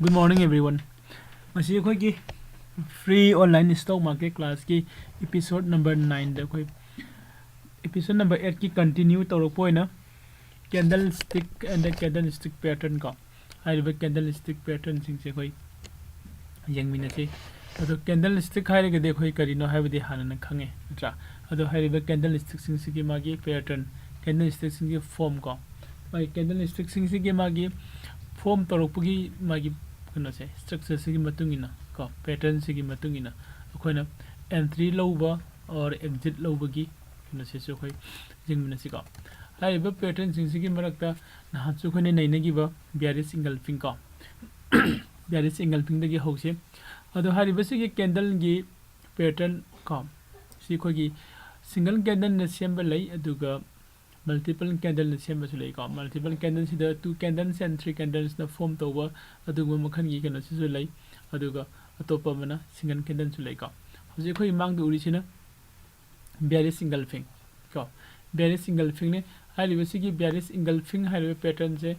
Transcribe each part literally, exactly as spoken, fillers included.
Good morning, everyone. ꯉꯁꯤ ꯑꯩꯈꯣꯏꯒꯤ free online stock market classꯀꯤ episode number nineꯗ ꯑꯩꯈꯣꯏ episode number eightꯀꯤ continue ꯇꯧꯔꯛꯄ ꯑꯣꯏꯅ candlestick and the candlestick pattern ꯀꯣ, ꯍꯥꯏꯔꯤꯕ candlestick patternꯁꯤꯡꯁꯦ ꯑꯩꯈꯣꯏ ꯌꯦꯡꯃꯤꯟꯅꯁꯤ꯫ ꯑꯗꯣ candlestick ꯍꯥꯏꯔꯒꯗꯤ ꯑꯩꯈꯣꯏ ꯀꯔꯤꯅꯣ ꯍꯥꯏꯕꯗꯤ ꯍꯥꯟꯅꯅ ꯈꯪꯉꯦ, ꯅꯠꯇ꯭ꯔꯥ? ꯑꯗꯣ ꯍꯥꯏꯔꯤꯕ candlestickꯁꯤꯡꯁꯤꯒꯤ ꯃꯥꯒꯤ pattern, candlestickꯁꯤꯡꯒꯤ form ꯀꯣ, ꯃꯥꯒꯤ candlestickꯁꯤꯡꯁꯤꯒꯤ ꯃꯥꯒꯤ form ꯇꯧꯔꯛꯄꯒꯤ ꯃꯥꯒꯤ ꯀꯩꯅꯣꯁꯦ, structureꯁꯤꯒꯤ ꯃꯇꯨꯡ ꯏꯟꯅ ꯀꯣ, patternꯁꯤꯒꯤ ꯃꯇꯨꯡ ꯏꯟꯅ ꯑꯩꯈꯣꯏꯅ entry ꯂꯧꯕ or exit ꯂꯧꯕꯒꯤ ꯀꯩꯅꯣꯁꯤꯁꯨ ꯑꯩꯈꯣꯏ ꯌꯦꯡꯃꯤꯟꯅꯁꯤꯀꯣ꯫ ꯍꯥꯏꯔꯤꯕ patternꯁꯤꯡꯁꯤꯒꯤ ꯃꯔꯛꯇ ꯅꯍꯥꯟꯁꯨ ꯑꯩꯈꯣꯏꯅ ꯅꯩꯅꯈꯤꯕ bearish engulfing ꯀꯣ, bearish engulfingꯗꯒꯤ ꯍꯧꯁꯦ꯫ ꯑꯗꯣ ꯍꯥꯏꯔꯤꯕꯁꯤꯒꯤ candleꯒꯤ pattern ꯀꯣ, ꯁꯤ ꯑꯩꯈꯣꯏꯒꯤ single candleꯅ ꯁꯦꯝꯕ ꯂꯩ, ꯑꯗꯨꯒ multiple candleꯅ ꯁꯦꯝꯕꯁꯨ ꯂꯩꯀꯣ꯫ Multiple candleꯁꯤꯗ two candles and three candlesꯅ form ꯇꯧꯕ ꯑꯗꯨꯒꯨꯝꯕ ꯃꯈꯜꯒꯤ ꯀꯩꯅꯣꯁꯤꯁꯨ ꯂꯩ, ꯑꯗꯨꯒ ꯑꯇꯣꯞꯄ ꯑꯃꯅ single candleꯁꯨ ꯂꯩꯀꯣ꯫ ꯍꯧꯖꯤꯛ ꯑꯩꯈꯣꯏ ꯃꯥꯡꯗ ꯎꯔꯤꯁꯤꯅ bearish engulfing ꯀꯣ, bearish engulfingꯅꯦ꯫ ꯍꯥꯏꯔꯤꯕꯁꯤꯒꯤ bearish engulfing ꯍꯥꯏꯔꯤꯕ patternꯁꯦ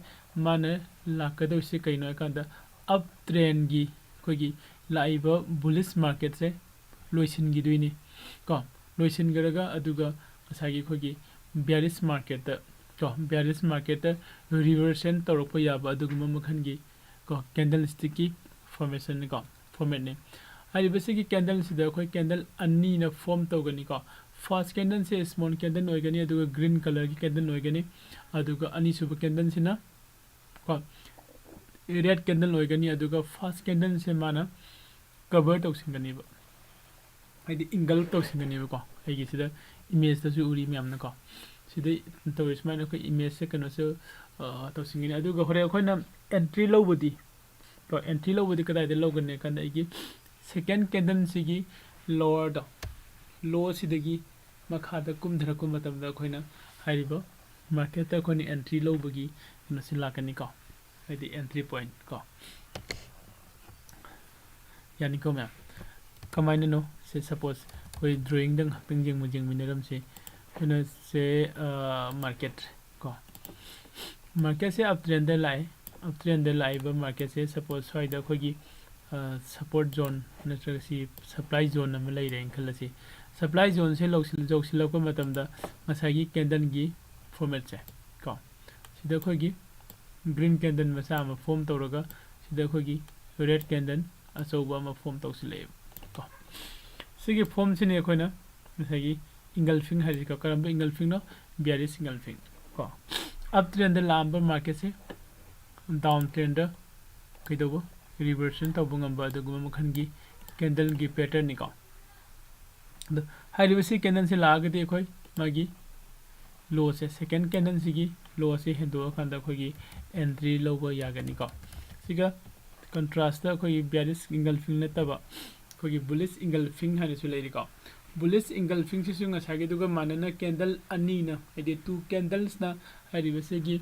ꯃꯥꯅ ꯂꯥꯛꯀꯗꯧꯔꯤꯁꯦ ꯀꯩꯅꯣ ꯍꯥꯏꯀꯥꯟꯗ, up trendꯒꯤ ꯑꯩꯈꯣꯏꯒꯤ ꯂꯥꯛꯏꯕ bullish marketꯁꯦ ꯂꯣꯏꯁꯤꯟꯈꯤꯗꯣꯏꯅꯤ ꯀꯣ꯫ ꯂꯣꯏꯁꯤꯟꯈ꯭ꯔꯒ ꯑꯗꯨꯒ ꯉꯁꯥꯏꯒꯤ ꯑꯩꯈꯣꯏꯒꯤ bearish marketꯇ ꯀꯣ, bearish marketꯇ reversal ꯇꯧꯔꯛꯄ ꯌꯥꯕ ꯑꯗꯨꯒꯨꯝꯕ ꯃꯈꯜꯒꯤ ꯀꯣ, candlestickꯀꯤ formationꯅꯤ ꯀꯣ, formatꯅꯤ꯫ ꯍꯥꯏꯔꯤꯕꯁꯤꯒꯤ candleꯁꯤꯗ ꯑꯩꯈꯣꯏ candle ꯑꯅꯤꯅ form ꯇꯧꯒꯅꯤ ꯀꯣ꯫ First candleꯁꯦ small candle ꯑꯣꯏꯒꯅꯤ, ꯑꯗꯨꯒ green colourꯒꯤ candle ꯑꯣꯏꯒꯅꯤ, ꯑꯗꯨꯒ ꯑꯅꯤꯁꯨꯕ candleꯁꯤꯅ ꯀꯣ, red candle ꯑꯣꯏꯒꯅꯤ, ꯑꯗꯨꯒ first candleꯁꯦ ꯃꯥꯅ cover ꯇꯧꯁꯤꯟꯒꯅꯦꯕ, ꯍꯥꯏꯗꯤ engulf ꯇꯧꯁꯤꯟꯒꯅꯦꯕꯀꯣ꯫ ꯑꯩꯒꯤ ꯁꯤꯗ imageꯇꯁꯨ ꯎꯔꯤ ꯃꯌꯥꯝꯅꯀꯣ, ꯁꯤꯗ ꯇꯧꯔꯤ ꯁꯨꯃꯥꯏꯅ ꯑꯩꯈꯣꯏ imageꯁꯦ ꯀꯩꯅꯣꯁꯨ, ꯑ, ꯇꯧꯁꯤꯟꯒꯅꯤ꯫ ꯑꯗꯨꯒ ꯍꯣꯔꯦꯟ ꯑꯩꯈꯣꯏꯅ entry ꯂꯧꯕꯗꯤ ꯀꯣ, entry ꯂꯧꯕꯗꯤ ꯀꯗꯥꯏꯗ ꯂꯧꯒꯅꯤ ꯍꯥꯏ ꯀꯥꯟꯗ ꯑꯩꯒꯤ second candleꯁꯤꯒꯤ lowerꯗꯣ, lowꯁꯤꯗꯒꯤ ꯃꯈꯥꯗ ꯀꯨꯝꯊꯔꯛꯄ ꯃꯇꯝꯗ ꯑꯩꯈꯣꯏꯅ ꯍꯥꯏꯔꯤꯕ marketꯇ ꯑꯩꯈꯣꯏꯅ entry ꯂꯧꯕꯒꯤ ꯀꯩꯅꯣꯁꯤ ꯂꯥꯛꯀꯅꯤꯀꯣ, ꯍꯥꯏꯗꯤ entry point ꯀꯣ꯫ ꯌꯥꯅꯤꯀꯣ ꯃꯌꯥꯝ? ꯀꯃꯥꯏꯅꯅꯣ? ꯁꯦ, suppose ꯑꯩꯈꯣꯏ drawingꯗ ꯉꯥꯏꯍꯥꯛꯇꯪ ꯌꯦꯡꯕ, ꯌꯦꯡꯃꯤꯟꯅꯔꯝꯁꯤ꯫ ꯑꯩꯈꯣꯏꯅ ꯁꯦ, ꯑ, market ꯀꯣ, marketꯁꯦ up trendꯗ ꯂꯥꯛꯑꯦ, ꯑꯞ ꯇ꯭ꯔꯦꯟꯗ ꯂꯥꯛꯏꯕ ꯃꯥꯔꯀꯦꯠꯁꯦ, ꯁꯄꯣꯁ ꯁ꯭ꯋꯥꯏꯗ ꯑꯩꯈꯣꯏꯒꯤ ꯁꯄꯣꯔꯠ ꯖꯣꯟ ꯅꯠꯇ꯭ꯔꯒ ꯁꯤ ꯁꯄ꯭ꯂꯥꯏ ꯖꯣꯟ ꯑꯃ ꯂꯩꯔꯦꯅ ꯈꯜꯂꯁꯤ꯫ ꯁꯄ꯭ꯂꯥꯏ ꯖꯣꯟꯁꯦ ꯌꯧꯁꯤꯜꯂꯛꯄ ꯃꯇꯝꯗ ꯉꯁꯥꯏꯒꯤ ꯀꯦꯟꯗꯜꯒꯤ ꯐꯣꯔꯃꯦꯠꯁꯦ ꯀꯣ, ꯁꯤꯗ ꯑꯩꯈꯣꯏꯒꯤ ꯒ꯭ꯔꯤꯟ ꯀꯦꯟꯗꯜ ꯃꯆꯥ ꯑꯃ ꯐꯣꯝ ꯇꯧꯔꯒ ꯁꯤꯗ ꯑꯩꯈꯣꯏꯒꯤ ꯔꯦꯗ ꯀꯦꯟꯗꯜ ꯑꯆꯧꯕ ꯑꯃ ꯐꯣꯝ ꯇꯧꯁꯤꯜꯂꯛꯑꯦꯕ ꯀꯣ꯫ ꯁꯤꯒꯤ ꯐꯣꯝꯁꯤꯅꯤ ꯑꯩꯈꯣꯏꯅ ꯉꯁꯥꯏꯒꯤ ꯏꯪꯒꯜꯐꯤꯡ ꯍꯥꯏꯔꯤꯁꯤꯀꯣ꯫ ꯀꯔꯝꯕ ꯏꯪꯒꯜꯐꯤꯡꯅꯣ? ꯕꯤꯌꯥꯔꯤꯁ ꯏꯪꯒꯜꯐꯤꯡ ꯀꯣ꯫ ꯑꯞ ꯇ꯭ꯔꯦꯟꯗ ꯂꯥꯛꯑꯝꯕ ꯃꯥꯔꯀꯦꯠꯁꯦ ꯗꯥꯎꯟ ꯇ꯭ꯔꯦꯟꯗ ꯀꯩꯗꯧꯕ, ꯔꯤꯚꯔꯁꯟ ꯇꯧꯕ ꯉꯝꯕ ꯑꯗꯨꯒꯨꯝꯕ ꯃꯈꯜꯒꯤ ꯀꯦꯟꯗꯜꯒꯤ ꯄꯦꯇꯔꯟꯅꯤꯀꯣ꯫ ꯑꯗꯣ ꯍꯥꯏꯔꯤꯕꯁꯤ ꯀꯦꯟꯗꯜꯁꯤ ꯂꯥꯛꯑꯒꯗꯤ ꯑꯩꯈꯣꯏ ꯃꯥꯒꯤ ꯂꯣꯁꯦ, ꯁꯦꯀꯦꯟ ꯀꯦꯟꯗꯜꯁꯤꯒꯤ ꯂꯣꯁꯦ ꯍꯦꯟꯗꯣꯛꯑꯀꯥꯟꯗ ꯑꯩꯈꯣꯏꯒꯤ ꯑꯦꯟꯇ꯭ꯔꯤ ꯂꯧꯕ ꯌꯥꯒꯅꯤꯀꯣ꯫ ꯁꯤꯒ ꯀꯟꯇ꯭ꯔꯥꯁꯇ ꯑꯩꯈꯣꯏꯒꯤ ꯕꯤꯌꯥꯔꯤꯁ ꯏꯪꯒꯜꯐꯤꯡ ꯅꯠꯇꯕ ꯑꯩꯈꯣꯏꯒꯤ ꯕꯨꯂꯤꯁ ꯏꯪꯒꯜꯐꯤꯡ ꯍꯥꯏꯅꯁꯨ ꯂꯩꯔꯤꯀꯣ꯫ ꯕꯨꯂꯤꯁ ꯏꯪꯒꯜꯐꯤꯡꯁꯤꯁꯨ ꯉꯁꯥꯏꯒꯤꯗꯨꯒ ꯃꯥꯟꯅꯅ ꯀꯦꯟꯗꯜ ꯑꯅꯤꯅ, ꯍꯥꯏꯗꯤ ꯇꯨ ꯀꯦꯟꯗꯜꯁꯅ ꯍꯥꯏꯔꯤꯕꯁꯤꯒꯤ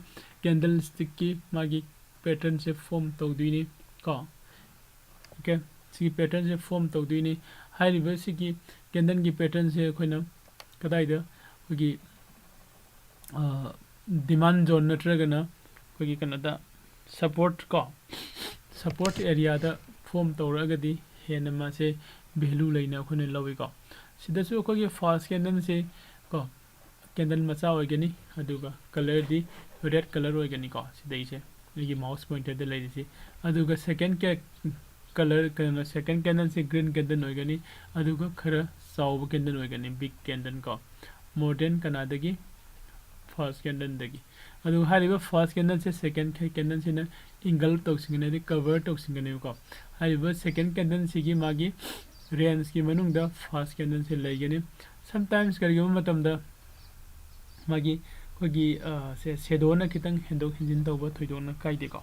ꯀꯦꯟꯗꯜ ꯁ꯭ꯇꯤꯛꯀꯤ ꯃꯥꯒꯤ ꯄꯦꯇꯔꯟꯁꯦ ꯐꯣꯝ ꯇꯧꯗꯣꯏꯅꯤ ꯀꯣ꯫ ꯑꯣꯀꯦ, ꯁꯤꯒꯤ ꯄꯦꯇꯔꯟꯁꯦ ꯐꯣꯝ ꯇꯧꯗꯣꯏꯅꯤ꯫ ꯍꯥꯏꯔꯤꯕ ꯁꯤꯒꯤ ꯀꯦꯟꯗꯜꯒꯤ ꯄꯦꯇꯔꯟꯁꯦ ꯑꯩꯈꯣꯏꯅ ꯀꯗꯥꯏꯗ, ꯑꯩꯈꯣꯏꯒꯤ ꯗꯤꯃꯥꯟ ꯖꯣꯟ ꯅꯠꯇ꯭ꯔꯒꯅ ꯑꯩꯈꯣꯏꯒꯤ ꯀꯩꯅꯣꯗ ꯁꯄꯣꯔꯠ ꯀꯣ, ꯁꯄꯣꯔꯠ ꯑꯦꯔꯤꯌꯥꯗ ꯐꯣꯝ ꯇꯧꯔꯛꯑꯒꯗꯤ ꯍꯦꯟꯅ ꯃꯥꯁꯦ ꯚꯦꯂꯨ ꯂꯩꯅ ꯑꯩꯈꯣꯏꯅ ꯂꯧꯏꯀꯣ꯫ ꯁꯤꯗꯁꯨ ꯑꯩꯈꯣꯏꯒꯤ ꯐꯥꯔꯁ ꯀꯦꯟꯗꯜꯁꯦ ꯀꯣ, ꯀꯦꯟꯗꯜ ꯃꯆꯥ ꯑꯣꯏꯒꯅꯤ, ꯑꯗꯨꯒ ꯀꯂꯔꯗꯤ ꯔꯦꯗ ꯀꯂꯔ ꯑꯣꯏꯒꯅꯤꯀꯣ꯫ ꯁꯤꯗꯩꯁꯦ ꯑꯩꯒꯤ ꯃꯥꯎꯁ ꯄꯣꯏꯟꯇꯔꯗ ꯂꯩꯔꯤꯁꯤ꯫ ꯑꯗꯨꯒ ꯁꯦꯀꯦꯟ ꯀꯦ ꯀꯂꯔ ꯀꯩꯅꯣ, ꯁꯦꯀꯦꯟ ꯀꯦꯟꯗꯜꯁꯤ ꯒ꯭ꯔꯤꯟ ꯀꯦꯟꯗꯜ ꯑꯣꯏꯒꯅꯤ, ꯑꯗꯨꯒ ꯈꯔ ꯆꯥꯎꯕ ꯀꯦꯟꯗꯜ ꯑꯣꯏꯒꯅꯤ, ꯕꯤꯛ ꯀꯦꯟꯗꯜ ꯀꯣ, ꯃꯣꯔ ꯗꯦꯟ ꯀꯅꯥꯗꯒꯤ? ꯐꯥꯔꯁ ꯀꯦꯟꯗꯜꯗꯒꯤ꯫ ꯑꯗꯨꯒ ꯍꯥꯏꯔꯤꯕ ꯐꯥꯔꯁ ꯀꯦꯟꯗꯜꯁꯦ ꯁꯦꯀꯦꯟ ꯀꯦꯟꯗꯜꯁꯤꯅ ꯏꯟꯒꯜꯞ ꯇꯧꯁꯤꯟꯒꯅꯤ, ꯍꯥꯏꯗꯤ ꯀꯚꯔ ꯇꯧꯁꯤꯟꯒꯅꯦꯕꯀꯣ꯫ ꯍꯥꯏꯔꯤꯕ ꯁꯦꯀꯦꯟ ꯀꯦꯟꯗꯜꯁꯤꯒꯤ ꯃꯥꯒꯤ ꯔꯦꯟꯖꯀꯤ ꯃꯅꯨꯡꯗ ꯐꯥꯔꯁ ꯀꯦꯟꯗꯜꯁꯦ ꯂꯩꯒꯅꯤ꯫ ꯁꯝꯇꯥꯏꯝꯁ ꯀꯔꯤꯒꯨꯝꯕ ꯃꯇꯝꯗ ꯃꯥꯒꯤ ꯑꯩꯈꯣꯏꯒꯤ ꯁꯦ ꯁꯦꯗꯣꯅ ꯈꯤꯇꯪ ꯍꯦꯟꯗꯣꯛ ꯍꯦꯟꯖꯤꯟ ꯇꯧꯕ ꯊꯣꯏꯗꯣꯛꯅ ꯀꯥꯏꯗꯦꯀꯣ꯫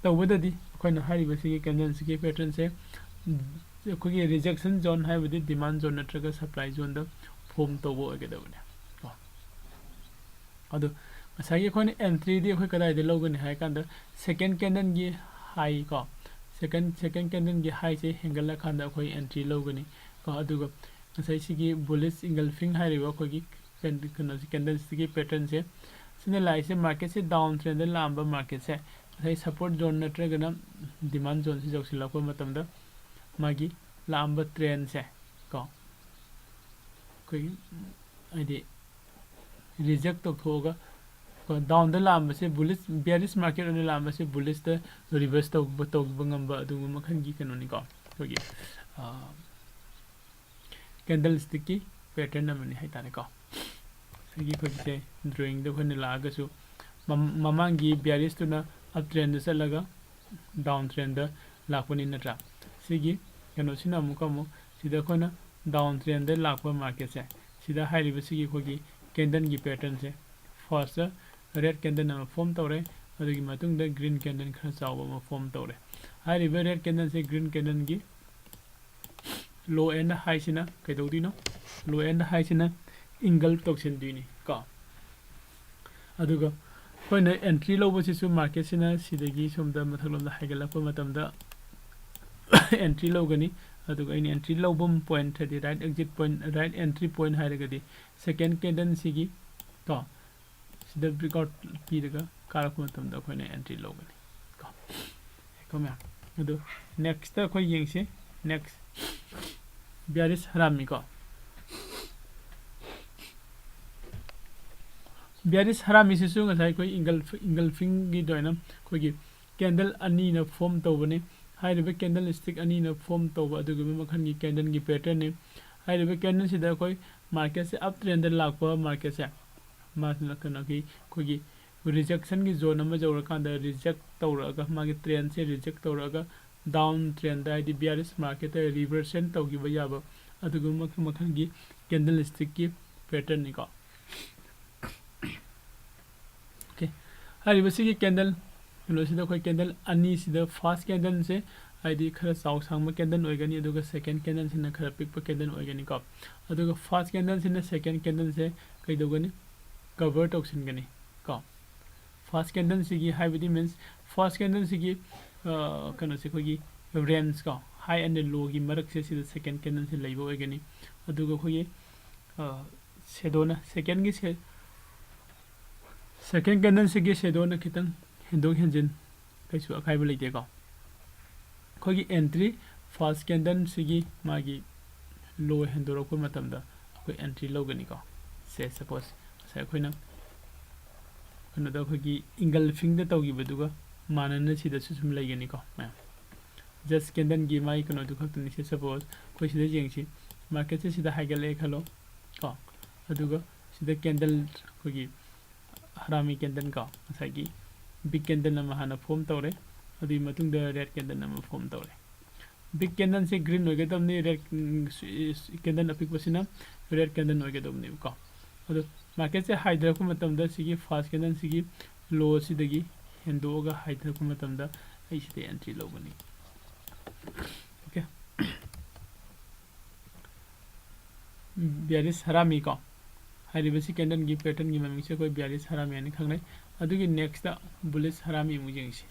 ꯇꯧꯕꯗꯗꯤ ꯑꯩꯈꯣꯏꯅ ꯍꯥꯏꯔꯤꯕꯁꯤꯒꯤ ꯀꯦꯟꯗꯜꯁꯤꯒꯤ ꯄꯦꯇꯔꯟꯁꯦ ꯑꯩꯈꯣꯏꯒꯤ ꯔꯤꯖꯦꯛꯁꯟ ꯖꯣꯟ ꯍꯥꯏꯕꯗꯤ ꯗꯤꯃꯥꯟ ꯖꯣꯟ ꯅꯠꯇ꯭ꯔꯒ ꯁꯄ꯭ꯂꯥꯏ ꯖꯣꯟꯗ ꯐꯣꯝ ꯇꯧꯕ ꯑꯣꯏꯒꯗꯕꯅꯦ ꯀꯣ꯫ ꯑꯗꯣ ꯉꯁꯥꯏꯒꯤ ꯑꯩꯈꯣꯏꯅ ꯑꯦꯟꯇ꯭ꯔꯤꯗꯤ ꯑꯩꯈꯣꯏ ꯀꯗꯥꯏꯗ ꯂꯧꯒꯅꯤ ꯍꯥꯏ ꯀꯥꯟꯗ ꯁꯦꯀꯦꯟ ꯀꯦꯟꯗꯜꯒꯤ ꯍꯥꯏ ꯀꯣ, ꯁꯦꯀꯦꯟ ꯁꯦꯀꯦꯟ ꯀꯦꯟꯗꯜꯒꯤ ꯍꯥꯏꯁꯦ ꯍꯦꯟꯒꯠꯂꯀꯥꯟꯗ ꯑꯩꯈꯣꯏ ꯑꯦꯟꯇ꯭ꯔꯤ ꯂꯧꯒꯅꯤ ꯀꯣ꯫ ꯑꯗꯨꯒ ꯉꯁꯥꯏ ꯁꯤꯒꯤ ꯕꯨꯂꯤꯁ ꯏꯪꯒꯜꯐꯤꯡ ꯍꯥꯏꯔꯤꯕ ꯑꯩꯈꯣꯏꯒꯤ ꯀꯦꯟ-, ꯀꯩꯅꯣꯁꯤ, ꯀꯦꯟꯗꯜꯁꯤꯒꯤ ꯄꯦꯇꯔꯟꯁꯦ ꯁꯤꯅ ꯂꯥꯛꯏꯁꯦ ꯃꯥꯔꯀꯦꯠꯁꯦ ꯗꯥꯎꯟ ꯇ꯭ꯔꯦꯟꯗ ꯂꯥꯛꯑꯝꯕ ꯃꯥꯔꯀꯦꯠꯁꯦ ꯉꯁꯥꯏ ꯁꯄꯣꯔꯠ ꯖꯣꯟ ꯅꯠꯇ꯭ꯔꯒꯅ ꯗꯤꯃꯥꯟ ꯖꯣꯟꯁꯤ ꯌꯧꯁꯤꯜꯂꯛꯄ ꯃꯇꯝꯗ ꯃꯥꯒꯤ ꯂꯥꯛꯑꯝꯕ ꯇ꯭ꯔꯦꯟꯁꯦ ꯀꯣ ꯑꯩꯈꯣꯏꯒꯤ ꯍꯥꯏꯗꯤ ꯔꯤꯖꯦꯛ ꯇꯧꯊꯣꯛꯑꯒ ꯀꯣ ꯗꯥꯎꯟꯗ ꯂꯥꯛꯑꯝꯕꯁꯦ ꯕꯨꯂꯤꯁ ꯕꯤꯌꯥꯔꯤꯁ ꯃꯥꯔꯀꯦꯠ ꯑꯣꯏꯅ ꯂꯥꯛꯑꯝꯕꯁꯦ ꯕꯨꯂꯤꯁꯇ ꯔꯤꯚꯔꯁ ꯇꯧꯕ ꯇꯧꯕ ꯉꯝꯕ ꯑꯗꯨꯒꯨꯝꯕ ꯃꯈꯜꯒꯤ ꯀꯩꯅꯣꯅꯤꯀꯣ ꯑꯩꯈꯣꯏꯒꯤ ꯀꯦꯟꯗꯜ ꯁ꯭ꯇꯤꯛꯀꯤ ꯄꯦꯇꯔꯟ ꯑꯃꯅꯤ ꯍꯥꯏꯇꯥꯔꯦꯀꯣ꯫ ꯁꯤꯒꯤ ꯑꯩꯈꯣꯏꯒꯤꯁꯦ ꯗ꯭ꯔꯣꯌꯤꯡꯗ ꯑꯩꯈꯣꯏꯅ ꯂꯥꯛꯑꯒꯁꯨ ꯃꯃꯥꯡꯒꯤ ꯕꯤꯌꯥꯔꯤꯁꯇꯨꯅ ꯑꯞ ꯇ꯭ꯔꯦꯟꯗ ꯆꯠꯂꯒ ꯗꯥꯎꯟ ꯇ꯭ꯔꯦꯟꯗ ꯂꯥꯛꯄꯅꯤ ꯅꯠꯇ꯭ꯔꯥ? ꯁꯤꯒꯤ ꯀꯩꯅꯣꯁꯤꯅ ꯑꯃꯨꯛꯀ ꯑꯃꯨꯛ ꯁꯤꯗ ꯑꯩꯈꯣꯏꯅ ꯗꯥꯎꯟ ꯇ꯭ꯔꯦꯟꯗ ꯂꯥꯛꯄ ꯃꯥꯔꯀꯦꯠꯁꯦ ꯁꯤꯗ ꯍꯥꯏꯔꯤꯕꯁꯤꯒꯤ ꯑꯩꯈꯣꯏꯒꯤ ꯀꯦꯟꯗꯜꯒꯤ ꯄꯦꯇꯔꯟꯁꯦ ꯐꯥꯔꯁꯇ ꯔꯦꯗ ꯀꯦꯟꯗꯜ ꯑꯃ ꯐꯣꯝ ꯇꯧꯔꯦ, ꯑꯗꯨꯒꯤ ꯃꯇꯨꯡꯗ ꯒ꯭ꯔꯤꯟ ꯀꯦꯟꯗꯜ ꯈꯔ ꯆꯥꯎꯕ ꯑꯃ ꯐꯣꯝ ꯇꯧꯔꯦ꯫ ꯍꯥꯏꯔꯤꯕ ꯔꯦꯗ ꯀꯦꯟꯗꯜꯁꯦ ꯒ꯭ꯔꯤꯟ ꯀꯦꯟꯗꯜꯒꯤ ꯂꯣ ꯑꯦꯟ ꯍꯥꯏꯁꯤꯅ ꯀꯩꯗꯧꯗꯣꯏꯅꯣ? ꯂꯣ ꯑꯦꯟ ꯍꯥꯏꯁꯤꯅ ꯏꯟꯒꯜꯐ ꯇꯧꯁꯤꯟꯗꯣꯏꯅꯤ ꯀꯣ꯫ ꯑꯗꯨꯒ ꯑꯩꯈꯣꯏꯅ ꯑꯦꯟꯇ꯭ꯔꯤ ꯂꯧꯕꯁꯤꯁꯨ ꯃꯥꯔꯀꯦꯠꯁꯤꯅ ꯁꯤꯗꯒꯤ ꯁꯣꯝꯗ ꯃꯊꯛꯂꯣꯝꯗ ꯍꯥꯏꯒꯠꯂꯛꯄ ꯃꯇꯝꯗ ꯑꯦꯟꯇ꯭ꯔꯤ ꯂꯧꯒꯅꯤ꯫ ꯑꯗꯨꯒ ꯑꯩꯅ ꯑꯦꯟꯇ꯭ꯔꯤ ꯂꯧꯐꯝ ꯄꯣꯏꯟꯠ ꯍꯥꯏꯗꯤ right exit point, right entry point ꯍꯥꯏꯔꯒꯗꯤ ꯁꯦꯀꯦꯟ ꯀꯦꯟꯗꯜꯁꯤꯒꯤ ꯀꯣ ꯁꯤꯗ ꯕ꯭ꯔꯦꯛꯑꯥꯎꯠ ꯄꯤꯔꯒ ꯀꯥꯔꯛꯄ ꯃꯇꯝꯗ ꯑꯩꯈꯣꯏꯅ ꯑꯦꯟꯇ꯭ꯔꯤ ꯂꯧꯒꯅꯤ ꯀꯣ꯫ ꯌꯥꯏꯀꯣ ꯃꯌꯥꯝ? ꯑꯗꯨ ꯅꯦꯛꯁꯇ ꯑꯩꯈꯣꯏ ꯌꯦꯡꯁꯤ꯫ ꯅꯦꯛꯁ ꯕꯤꯌꯥꯔꯤꯁ ꯍꯔꯥꯃꯤ ꯀꯣ꯫ ꯕꯤꯌꯥꯔꯤꯁ ꯍꯔꯥꯃꯤꯁꯤꯁꯨ ꯉꯁꯥꯏ ꯑꯩꯈꯣꯏ ꯏꯟꯒꯜꯐ ꯏꯟꯒꯜꯐꯤꯡꯒꯤ ꯑꯗꯨꯃꯥꯏꯅ ꯑꯩꯈꯣꯏꯒꯤ ꯀꯦꯟꯗꯜ ꯑꯅꯤꯅ ꯐꯣꯝ ꯇꯧꯕꯅꯤ꯫ ꯍꯥꯏꯔꯤꯕ ꯀꯦꯟꯗꯜ ꯁ꯭ꯇꯤꯛ ꯑꯅꯤꯅ ꯐꯣꯝ ꯇꯧꯕ ꯑꯗꯨꯒꯨꯝꯕ ꯃꯈꯜꯒꯤ ꯀꯦꯟꯗꯜꯒꯤ ꯄꯦꯇꯔꯟꯅꯤ꯫ ꯍꯥꯏꯔꯤꯕ ꯀꯦꯟꯗꯜꯁꯤꯗ ꯑꯩꯈꯣꯏ ꯃꯥꯔꯀꯦꯠꯁꯦ ꯑꯞ ꯇ꯭ꯔꯦꯟꯗ ꯂꯥꯛꯄ ꯃꯥꯔꯀꯦꯠꯁꯦ ꯃꯥꯁꯤꯅ ꯀꯩꯅꯣꯒꯤ ꯑꯩꯈꯣꯏꯒꯤ ꯔꯤꯖꯦꯛꯁꯟꯒꯤ ꯖꯣꯟ ꯑꯃ ꯌꯧꯔꯀꯥꯟꯗ ꯔꯤꯖꯦꯛ ꯇꯧꯔꯛꯑꯒ ꯃꯥꯒꯤ ꯇ꯭ꯔꯦꯟꯁꯦ ꯔꯤꯖꯦꯛ ꯇꯧꯔꯛꯑꯒ ꯗꯥꯎꯟ ꯇ꯭ꯔꯦꯟꯗ ꯍꯥꯏꯗꯤ ꯕꯤꯌꯥꯔꯤꯁ ꯃꯥꯔꯀꯦꯠꯇ ꯔꯤꯚꯔꯁꯟ ꯇꯧꯈꯤꯕ ꯌꯥꯕ ꯑꯗꯨꯒꯨꯝꯕ ꯃꯈꯜ ꯃꯈꯜꯒꯤ ꯀꯦꯟꯗꯜ ꯁ꯭ꯇꯤꯛꯀꯤ ꯄꯦꯇꯔꯟꯅꯤꯀꯣ꯫ ꯑꯣꯀꯦ, ꯍꯥꯏꯔꯤꯕꯁꯤꯒꯤ ꯀꯦꯟꯗꯜ ꯀꯩꯅꯣꯁꯤꯗ ꯑꯩꯈꯣꯏ ꯀꯦꯟꯗꯜ ꯑꯅꯤꯁꯤꯗ ꯐꯥꯔꯁ ꯀꯦꯟꯗꯜꯁꯦ ꯍꯥꯏꯗꯤ ꯈꯔ ꯆꯥꯎ ꯁꯥꯡꯕ ꯀꯦꯟꯗꯜ ꯑꯣꯏꯒꯅꯤ, ꯑꯗꯨꯒ ꯁꯦꯀꯦꯟ ꯀꯦꯟꯗꯜꯁꯤꯅ ꯈꯔ ꯄꯤꯛꯄ ꯀꯦꯟꯗꯜ ꯑꯣꯏꯒꯅꯤꯀꯣ꯫ ꯑꯗꯨꯒ ꯐꯥꯔꯁ ꯀꯦꯟꯗꯜꯁꯤꯅ ꯁꯦꯀꯦꯟ ꯀꯦꯟꯗꯜꯁꯦ ꯀꯩꯗꯧꯒꯅꯤ? ꯀꯚꯔ ꯇꯧꯁꯤꯟꯒꯅꯤ ꯀꯣ꯫ ꯐꯥꯔꯁ ꯀꯦꯟꯗꯜꯁꯤꯒꯤ ꯍꯥꯏꯕꯗꯤ ꯃꯤꯟꯁ ꯐꯥꯔꯁ ꯀꯦꯟꯗꯜꯁꯤꯒꯤ ꯀꯩꯅꯣꯁꯦ ꯑꯩꯈꯣꯏꯒꯤ ꯔꯦꯟꯖ ꯀꯣ, ꯍꯥꯏ ꯑꯦꯟ ꯂꯣꯒꯤ ꯃꯔꯛꯁꯦ ꯁꯤꯗ ꯁꯦꯀꯦꯟ ꯀꯦꯟꯗꯜꯁꯦ ꯂꯩꯕ ꯑꯣꯏꯒꯅꯤ꯫ ꯑꯗꯨꯒ ꯑꯩꯈꯣꯏꯒꯤ ꯁꯦꯗꯣꯅ ꯁꯦꯀꯦꯟꯒꯤ ꯁꯦ Second candleꯁꯤꯒꯤ shadowꯅ ꯈꯤꯇꯪ ꯍꯦꯟꯗꯣꯛ ꯍꯦꯟꯖꯤꯟ ꯀꯩꯁꯨ ꯑꯀꯥꯏꯕ ꯂꯩꯇꯦꯀꯣ꯫ ꯑꯩꯈꯣꯏꯒꯤ entry first candleꯁꯤꯒꯤ ꯃꯥꯒꯤ low ꯍꯦꯟꯗꯣꯔꯛꯄ ꯃꯇꯝꯗ ꯑꯩꯈꯣꯏ entry ꯂꯧꯒꯅꯤꯀꯣ꯫ Say suppose ꯉꯁꯥꯏ ꯑꯩꯈꯣꯏꯅ ꯀꯩꯅꯣꯗ ꯑꯩꯈꯣꯏꯒꯤ engulfingꯗ ꯇꯧꯈꯤꯕꯗꯨꯒ ꯃꯥꯟꯅꯅ ꯁꯤꯗꯁꯨ ꯁꯨꯝ ꯂꯩꯒꯅꯤꯀꯣ ꯃꯌꯥꯝ꯫ Just candleꯒꯤ ꯃꯥꯒꯤ ꯀꯩꯅꯣꯗꯨ ꯈꯛꯇꯅꯤ꯫ Say suppose ꯑꯩꯈꯣꯏ ꯁꯤꯗ ꯌꯦꯡꯁꯤ, marketꯁꯦ ꯁꯤꯗ ꯍꯥꯏꯒꯠꯂꯛꯑꯦ ꯈꯜꯂꯣ ꯀꯣ, ꯑꯗꯨꯒ ꯁꯤꯗ candle ꯑꯩꯈꯣꯏꯒꯤ ꯍꯔꯥꯃꯤ candle ꯀꯣ, ꯉꯁꯥꯏꯒꯤ big candle ꯑꯃ ꯍꯥꯟꯅ form ꯇꯧꯔꯦ, ꯑꯗꯨꯒꯤ ꯃꯇꯨꯡꯗ red candle ꯑꯃ form ꯇꯧꯔꯦ꯫ Big candleꯁꯦ green ꯑꯣꯏꯒꯗꯕꯅꯤ, red candle ꯑꯄꯤꯛꯄꯁꯤꯅ red candle ꯑꯣꯏꯒꯗꯕꯅꯦꯕꯀꯣ꯫ ꯑꯗꯣ marketꯁꯦ ꯍꯥꯏꯊꯔꯛꯄ ꯃꯇꯝꯗ ꯁꯤꯒꯤ first candleꯁꯤꯒꯤ lowꯁꯤꯗꯒꯤ ꯍꯦꯟꯗꯣꯛꯑꯒ ꯍꯥꯏꯊꯔꯛꯄ ꯃꯇꯝꯗ ꯑꯩ ꯁꯤꯗ entry ꯂꯧꯒꯅꯤ꯫ Okay꯫ Bearish ꯍꯔꯥꯃꯤ ꯀꯣ꯫ ꯍꯥꯏꯔꯤꯕꯁꯤ candleꯒꯤ patternꯒꯤ ꯃꯃꯤꯡꯁꯦ ꯑꯩꯈꯣꯏ bearish ꯍꯔꯥꯃꯤ ꯍꯥꯏꯅ ꯈꯪꯅꯩ꯫ ꯑꯗꯨꯒꯤ nextꯇ bullish ꯍꯔꯥꯃꯤ ꯑꯃꯨꯛ ꯌꯦꯡꯁꯤ꯫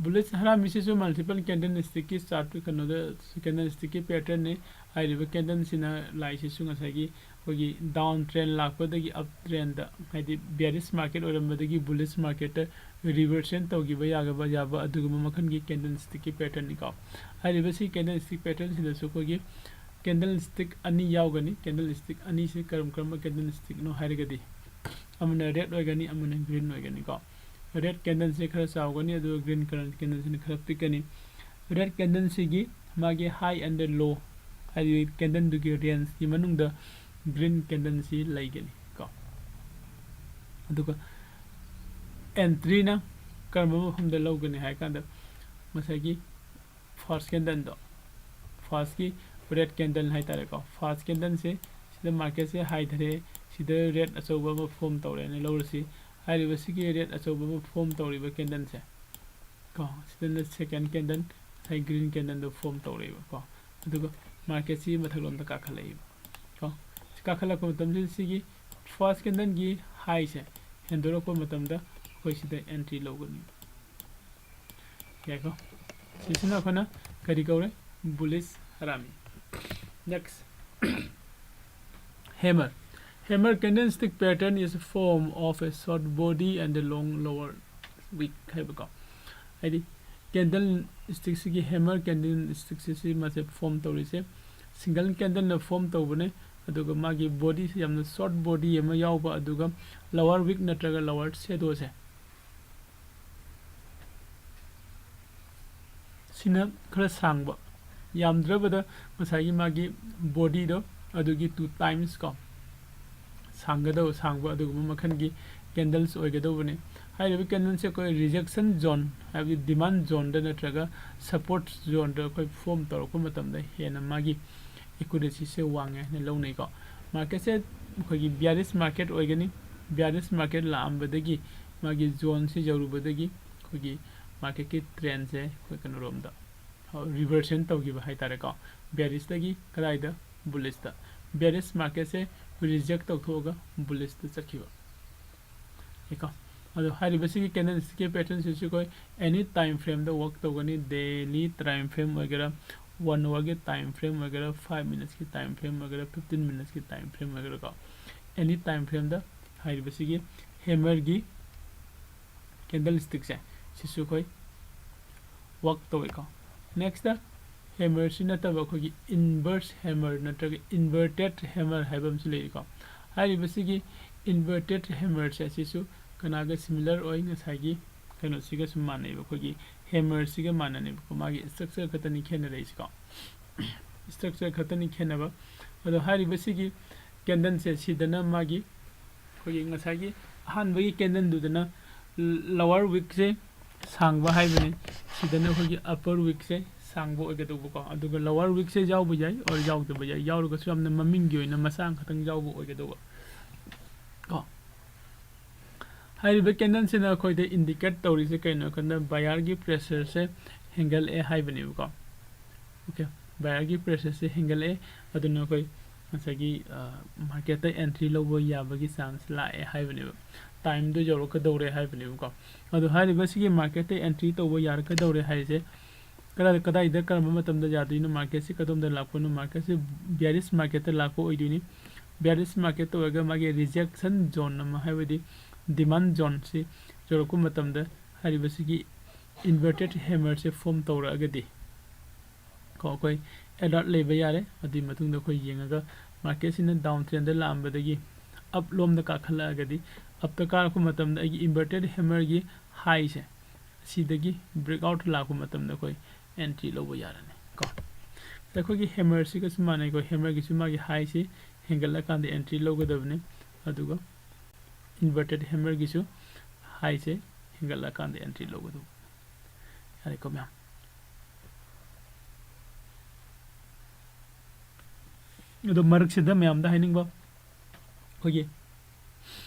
Bullish ꯍꯔꯥꯃꯤꯁꯤꯁꯨ multiple candlestickꯀꯤ chart ꯀꯩꯅꯣꯗ candlestickꯀꯤ patternꯅꯤ꯫ ꯍꯥꯏꯔꯤꯕ candleꯁꯤꯅ ꯂꯥꯏꯁꯤꯁꯨ ꯉꯁꯥꯏꯒꯤ ꯑꯩꯈꯣꯏꯒꯤ down trend ꯂꯥꯛꯄꯗꯒꯤ up trendꯇ, ꯍꯥꯏꯗꯤ bearish market ꯑꯣꯏꯔꯝꯕꯗꯒꯤ bullish marketꯇ reversion ꯇꯧꯈꯤꯕ ꯌꯥꯒꯕ ꯌꯥꯕ ꯑꯗꯨꯒꯨꯝꯕ ꯃꯈꯜꯒꯤ candlestickꯀꯤ patternꯅꯤꯀꯣ꯫ ꯍꯥꯏꯔꯤꯕꯁꯤ candlestick patternꯁꯤꯗꯁꯨ ꯑꯩꯈꯣꯏꯒꯤ candlestick ꯑꯅꯤ ꯌꯥꯎꯒꯅꯤ꯫ Candlestick ꯑꯅꯤꯁꯤ ꯀꯔꯝ ꯀꯔꯝꯕ candlestickꯅꯣ ꯍꯥꯏꯔꯒꯗꯤ ꯑꯃꯅ red ꯑꯣꯏꯒꯅꯤ, ꯑꯃꯅ green ꯑꯣꯏꯒꯅꯤꯀꯣ꯫ Red candleꯁꯦ ꯈꯔ ꯆꯥꯎꯒꯅꯤ, ꯑꯗꯨꯒ green colour candleꯁꯤꯅ ꯈꯔ ꯄꯤꯛꯀꯅꯤ꯫ Red candleꯁꯤꯒꯤ ꯃꯥꯒꯤ high and low, ꯍꯥꯏꯗꯤ candleꯗꯨꯒꯤ rangeꯀꯤ ꯃꯅꯨꯡꯗ green candleꯁꯤ ꯂꯩꯒꯅꯤ ꯀꯣ꯫ ꯑꯗꯨꯒ entryꯅ ꯀꯔꯝꯕ ꯃꯐꯝꯗ ꯂꯧꯒꯅꯤ ꯍꯥꯏ ꯀꯥꯟꯗ ꯉꯁꯥꯏꯒꯤ first candleꯗꯣ, firstꯀꯤ red candle ꯍꯥꯏꯇꯥꯔꯦꯀꯣ, first candleꯁꯦ ꯁꯤꯗ marketꯁꯦ ꯍꯥꯏꯊꯔꯦ, ꯁꯤꯗ red ꯑꯆꯧꯕ ꯑꯃ form ꯇꯧꯔꯦꯅ ꯂꯧꯔꯁꯤ꯫ ꯍꯥꯏꯔꯤꯕꯁꯤꯒꯤ red ꯑꯆꯧꯕ ꯑꯃ form ꯇꯧꯔꯤꯕ candleꯁꯦ ꯀꯣ, ꯁꯤꯗꯅ second candle, ꯉꯁꯥꯏ green candleꯗꯣ form ꯇꯧꯔꯛꯑꯦꯕꯀꯣ꯫ ꯑꯗꯨꯒ marketꯁꯤ ꯃꯊꯛꯂꯣꯝꯗ ꯀꯥꯈꯠꯂꯛꯏꯕ ꯀꯣ꯫ ꯁꯤ ꯀꯥꯈꯠꯂꯛꯄ ꯃꯇꯝꯁꯤꯗ ꯁꯤꯒꯤ first candleꯒꯤ highꯁꯦ ꯍꯦꯟꯗꯣꯔꯛꯄ ꯃꯇꯝꯗ ꯑꯩꯈꯣꯏ ꯁꯤꯗ entry ꯂꯧꯒꯅꯤ꯫ ꯌꯥꯏꯀꯣ? ꯁꯤꯁꯤꯅ ꯑꯩꯈꯣꯏꯅ ꯀꯔꯤ ꯀꯧꯔꯦ? Bullish ꯍꯔꯥꯃꯤ꯫ Next, hammer꯫ Hammer candlestick pattern is a form of a short body and a long lower wick ꯍꯥꯏꯕꯀꯣ꯫ ꯍꯥꯏꯗꯤ candlestickꯁꯤꯒꯤ, hammer candlestickꯁꯤ ꯁꯤ ꯃꯥꯁꯦ form ꯇꯧꯔꯤꯁꯦ single candleꯅ form ꯇꯧꯕꯅꯦ꯫ ꯑꯗꯨꯒ ꯃꯥꯒꯤ bodyꯁꯤ ꯌꯥꯝꯅ short body ꯑꯃ ꯌꯥꯎꯕ, ꯑꯗꯨꯒ lower wick ꯅꯠꯇ꯭ꯔꯒ lower shadowꯁꯦ ꯁꯤꯅ ꯈꯔ ꯁꯥꯡꯕ, ꯌꯥꯝꯗ꯭ꯔꯕꯗ ꯉꯁꯥꯏꯒꯤ ꯃꯥꯒꯤ bodyꯗꯣ ꯑꯗꯨꯒꯤ two times ꯀꯣ, ꯁꯥꯡꯒꯗꯧꯕ, ꯁꯥꯡꯕ ꯑꯗꯨꯒꯨꯝꯕ ꯃꯈꯜꯒꯤ candles ꯑꯣꯏꯒꯗꯧꯕꯅꯤ꯫ ꯍꯥꯏꯔꯤꯕ candleꯁꯦ ꯑꯩꯈꯣꯏ rejection zone, ꯍꯥꯏꯕꯗꯤ demand zoneꯗ ꯅꯠꯇ꯭ꯔꯒ support zoneꯗ ꯑꯩꯈꯣꯏ form ꯇꯧꯔꯛꯄ ꯃꯇꯝꯗ ꯍꯦꯟꯅ ꯃꯥꯒꯤ accuracyꯁꯦ ꯋꯥꯡꯉꯦ ꯍꯥꯏꯅ ꯂꯧꯅꯩꯀꯣ꯫ Marketꯁꯦ ꯑꯩꯈꯣꯏꯒꯤ bearish market ꯑꯣꯏꯒꯅꯤ꯫ Bearish market ꯂꯥꯛꯑꯝꯕꯗꯒꯤ, ꯃꯥꯒꯤ zoneꯁꯤ ꯌꯧꯔꯨꯕꯗꯒꯤ ꯑꯩꯈꯣꯏꯒꯤ marketꯀꯤ trendꯁꯦ ꯑꯩꯈꯣꯏ ꯀꯩꯅꯣꯔꯣꯝꯗ reversion ꯇꯧꯈꯤꯕ ꯍꯥꯏꯇꯥꯔꯦꯀꯣ꯫ Bearishꯇꯒꯤ ꯀꯗꯥꯏꯗ? Bullishꯇ꯫ Bearish marketꯁꯦ reject ꯇꯧꯊꯣꯛꯑꯒ bullishꯇ ꯆꯠꯈꯤꯕ꯫ ꯀꯣ꯫ ꯑꯗꯣ ꯍꯥꯏꯔꯤꯕꯁꯤꯒꯤ candlestickꯀꯤ patternꯁꯤꯁꯨ ꯑꯩꯈꯣꯏ any time frameꯗ work ꯇꯧꯒꯅꯤ꯫ Daily time frame ꯑꯣꯏꯒꯦꯔꯥ, one hourꯒꯤ time frame ꯑꯣꯏꯒꯦꯔꯥ, five minutesꯀꯤ time frame ꯑꯣꯏꯒꯦꯔꯥ, fifteen minutesꯀꯤ time frame ꯑꯣꯏꯒꯦꯔꯥꯀꯣ, any time frameꯗ ꯍꯥꯏꯔꯤꯕꯁꯤꯒꯤ hammerꯒꯤ candlestickꯁꯦ ꯁꯤꯁꯨ ꯑꯩꯈꯣꯏ work ꯇꯧꯋꯦꯀꯣ꯫ Nextꯇ hammerꯁꯤ ꯅꯠꯇꯕ ꯑꯩꯈꯣꯏꯒꯤ inverse hammer ꯅꯠꯇ꯭ꯔꯒ inverted hammer ꯍꯥꯏꯕ ꯑꯃꯁꯨ ꯂꯩꯔꯤꯀꯣ꯫ ꯍꯥꯏꯔꯤꯕꯁꯤꯒꯤ inverted hammerꯁꯦ ꯑꯁꯤꯁꯨ ꯀꯅꯥꯒ similar ꯑꯣꯏ? ꯉꯁꯥꯏꯒꯤ ꯀꯩꯅꯣꯁꯤꯒꯁꯨ ꯃꯥꯟꯅꯩꯕ, ꯑꯩꯈꯣꯏꯒꯤ hammerꯁꯤꯒ ꯃꯥꯟꯅꯅꯦꯕꯀꯣ꯫ ꯃꯥꯒꯤ structure ꯈꯛꯇꯅꯤ ꯈꯦꯠꯅꯔꯛꯏꯁꯤꯀꯣ꯫ Structure ꯈꯛꯇꯅꯤ ꯈꯦꯠꯅꯕ꯫ ꯑꯗꯣ ꯍꯥꯏꯔꯤꯕꯁꯤꯒꯤ candleꯁꯦ ꯁꯤꯗꯅ ꯃꯥꯒꯤ ꯑꯩꯈꯣꯏꯒꯤ ꯉꯁꯥꯏꯒꯤ ꯑꯍꯥꯟꯕꯒꯤ candleꯗꯨꯗꯅ lower wickꯁꯦ ꯁꯥꯡꯕ ꯍꯥꯏꯕꯅꯤ꯫ ꯁꯤꯗꯅ ꯑꯩꯈꯣꯏꯒꯤ upper wickꯁꯦ ꯁꯥꯡꯕ ꯑꯣꯏꯒꯗꯧꯕꯀꯣ꯫ ꯑꯗꯨꯒ lower wickꯁꯦ ꯌꯥꯎꯕ ꯌꯥꯏ or ꯌꯥꯎꯗꯕ ꯌꯥꯏ꯫ ꯌꯥꯎꯔꯒꯁꯨ ꯌꯥꯝꯅ ꯃꯃꯤꯡꯒꯤ ꯑꯣꯏꯅ ꯃꯆꯥ ꯈꯛꯇꯪ ꯌꯥꯎꯕ ꯑꯣꯏꯒꯗꯧꯕ ꯀꯣ꯫ ꯍꯥꯏꯔꯤꯕ candleꯁꯤꯅ ꯑꯩꯈꯣꯏꯗ indicate ꯇꯧꯔꯤꯁꯦ ꯀꯩꯅꯣ ꯍꯥꯏ ꯀꯥꯟꯗ buyerꯒꯤ pressureꯁꯦ ꯍꯦꯟꯒꯠꯂꯛꯑꯦ ꯍꯥꯏꯕꯅꯦꯕꯀꯣ꯫ Okay, buyerꯒꯤ pressureꯁꯦ ꯍꯦꯟꯒꯠꯂꯛꯑꯦ꯫ ꯑꯗꯨꯅ ꯑꯩꯈꯣꯏ ꯉꯁꯥꯏꯒꯤ, ꯑ, marketꯇ entry ꯂꯧꯕ ꯌꯥꯕꯒꯤ chance ꯂꯥꯛꯑꯦ ꯍꯥꯏꯕꯅꯦꯕ꯫ Timeꯗꯣ ꯌꯧꯔꯛꯀꯗꯧꯔꯦ ꯍꯥꯏꯕꯅꯦꯕꯀꯣ꯫ ꯑꯗꯣ ꯍꯥꯏꯔꯤꯕꯁꯤꯒꯤ marketꯇ entry ꯇꯧꯕ ꯌꯥꯔꯛꯀꯗꯧꯔꯦ ꯍꯥꯏꯔꯤꯁꯦ ꯀꯗꯥꯏꯗ, ꯀꯗꯥꯏꯗ, ꯀꯔꯝꯕ ꯃꯇꯝꯗ ꯌꯥꯗꯣꯏꯅꯣ? Marketꯁꯤ ꯀꯗꯣꯝꯗ ꯂꯥꯛꯄꯅꯣ? Marketꯁꯤ bearish marketꯇ ꯂꯥꯛꯄ ꯑꯣꯏꯗꯣꯏꯅꯤ꯫ bearish market ꯇꯧꯔꯒ ꯃꯥꯒꯤ rejection zone ꯑꯃ, ꯍꯥꯏꯕꯗꯤ demand zoneꯁꯤ ꯌꯧꯔꯛꯄ ꯃꯇꯝꯗ ꯍꯥꯏꯔꯤꯕꯁꯤꯒꯤ inverted hammerꯁꯦ form ꯇꯧꯔꯛꯑꯒꯗꯤ ꯀꯣ ꯑꯩꯈꯣꯏ alert ꯂꯩꯕ ꯌꯥꯔꯦ꯫ ꯑꯗꯨꯒꯤ ꯃꯇꯨꯡꯗ ꯑꯩꯈꯣꯏ ꯌꯦꯡꯉꯒ marketꯁꯤꯅ down trendꯗ ꯂꯥꯛꯑꯝꯕꯗꯒꯤ up ꯂꯣꯝꯗ ꯀꯥꯈꯠꯂꯛꯑꯒꯗꯤ, upꯇ ꯀꯥꯔꯛꯄ ꯃꯇꯝꯗ ꯑꯩꯒꯤ inverted hammerꯒꯤ highꯁꯦ ꯁꯤꯗꯒꯤ breakout ꯂꯥꯛꯄ ꯃꯇꯝꯗ ꯑꯩꯈꯣꯏ entry ꯂꯧꯕ ꯌꯥꯔꯅꯤ ꯀꯣ꯫ ꯑꯩꯈꯣꯏꯒꯤ hammerꯁꯤꯒꯁꯨ ꯃꯥꯟꯅꯩꯀꯣ, hammerꯒꯤꯁꯨ ꯃꯥꯒꯤ highꯁꯤ ꯍꯦꯟꯒꯠꯂꯀꯥꯟꯗ entry ꯂꯧꯒꯗꯕꯅꯤ, ꯑꯗꯨꯒ inverted hammerꯒꯤꯁꯨ highꯁꯦ ꯍꯦꯟꯒꯠꯂꯀꯥꯟꯗ entry ꯂꯧꯒꯗꯕ꯫ ꯌꯥꯔꯦꯀꯣ ꯃꯌꯥꯝ? ꯑꯗꯣ ꯃꯔꯛꯁꯤꯗ ꯃꯌꯥꯝꯗ ꯍꯥꯏꯅꯤꯡꯕ, ꯑꯩꯈꯣꯏꯒꯤ